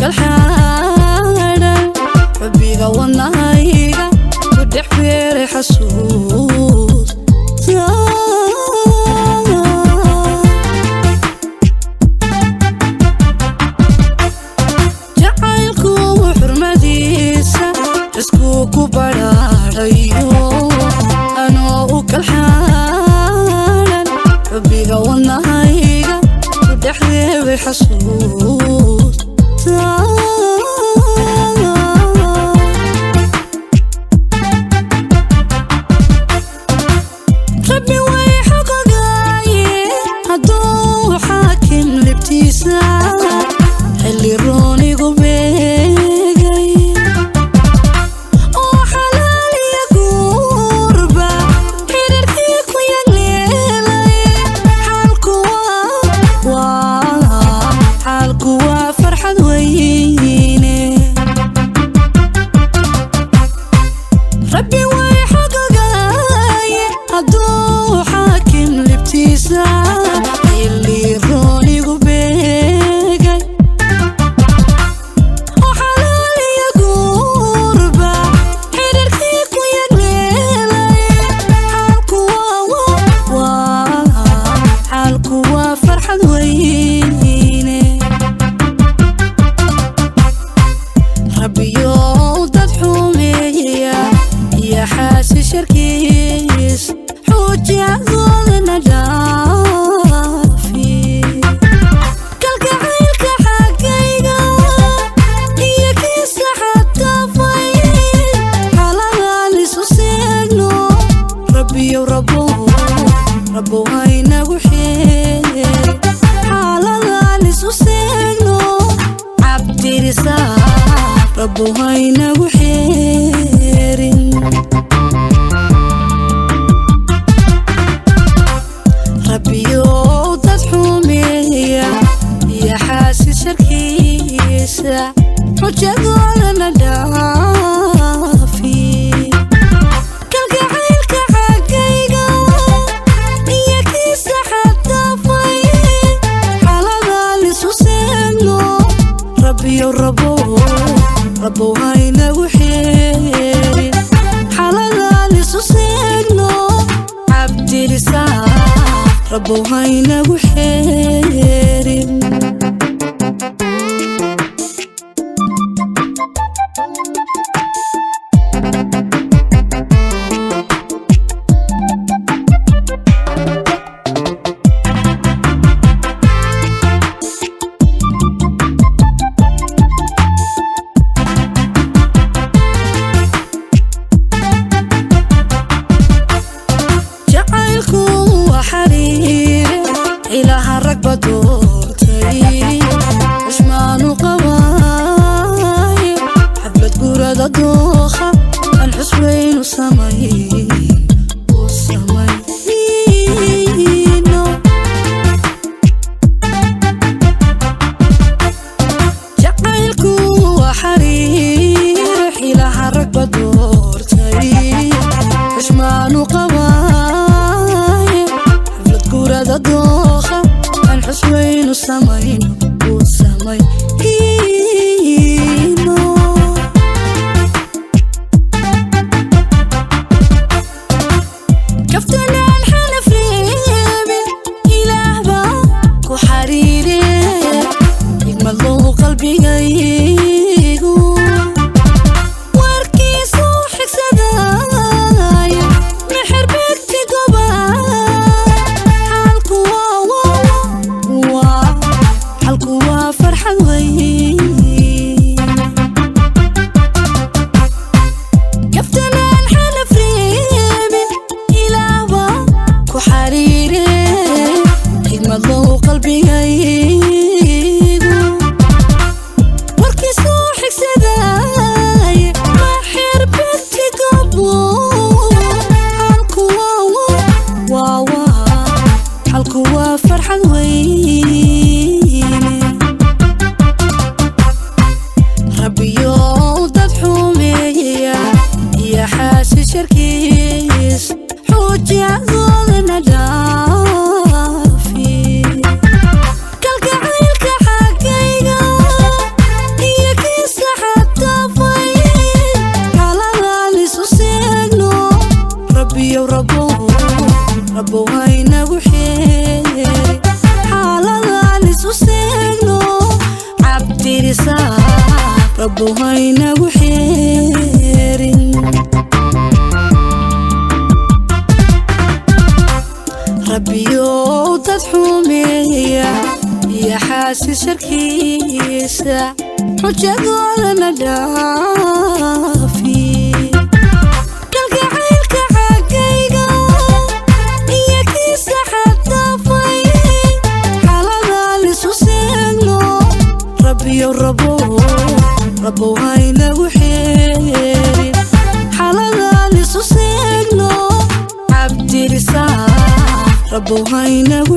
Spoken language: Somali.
Kalxaadhan xubbiga wadnahayga ku dhex beeray xasuus. Jacaylku xurmadiisa iskuu ku badhaadhayo, anoo u kalxaalan xubbiga wadnahayga ku dhex reebay xasuus. Rabbi way xogogaaye hadduu xaakim libtiisa xilli roonigu beegay oo xalaaliya guurba xidhiirkii ku yagleelay. Xaalku waa farxad weyne. Rabbi way xogogaaye hadduu xaakim libtiisa xilli roonigu beegay oo xalaaliya guurba xidhiirkii ku yagleelay. Xaalku waa farxad weyne. Rabbiyow dad xumeeya iyo xaasi sharkiis xujadoodana dhaafi. Kalgacaylka xaggayga iyo kiisa xaddaafay xaladaan isu seegno. Rabbiyow, rabbow, rabbow haynagu xeer xaaladaan isu seegno. Cabdirisaaq, rabbow haynagu xeerin. Rabbiyow dad xumeeya iyo xaasi sharkiisa xujadoodana dhaafi. Kalgacaylka xaggayga iyo kiisa xaddaafay xaladaan isu seegno. Rabbiyow, rabbow, rabbow haynagu xeerin xaladaan isu seegno. Cabdirisaaq, rabbow haynagu xeerin. Jacaylku waa xariire ilaaha ragba doortay, xushmaanu qabaaye xaflad guurada dooha aan xusweynu samay u samayno. Jacaylku waa xariir ilaaha ragba doortay, xushmaanu qabaaye xaflad guurada dooha aan xusweynu samayno u samayno. Kaftanaan xanaf reebin, ilaah baa ku xariire igmadlow qalbigaygu warkiisu xigsadaya mexerbegti goba. Xaalku waa farxad weyne. Rabbow haynagu xeerin. Rabbiyow dad xumeeya iyo xaasi sharkiisa, xujadoodana dhaafi. Kalgacaylka xaggayga iyo kiisa xaddaafay, xaladaan isu seegno. Rabbiyow, rabow, rabow haynagu xeerin, xaladaan isu seegno. Cabdirisaaq, rabow haynagu.